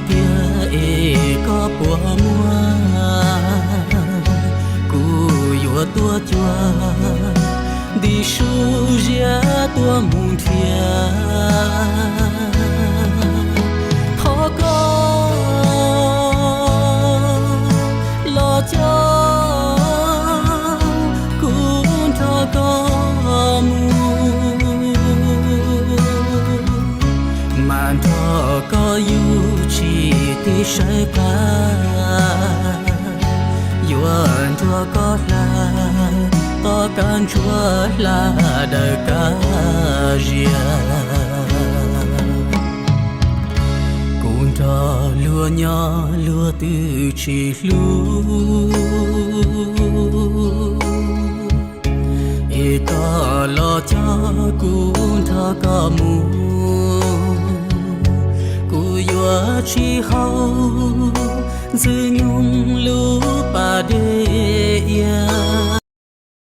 Tiag es koj puas muaj, kuv yuav tuaj cuag, nti sub ziab tuaj mus nrhiav. Thov koj los coj kuv nrog koj mus, mas nrog koj yug tsis tig saib qab, yuav nrog koj hla, tos kab ntsuab hla daws kab zias. Kuv nrog luag nyob luag twb tsis hlub, es koj los coj kuv nrog koj mus, kuv yuav tsis haus ntxwg nyoog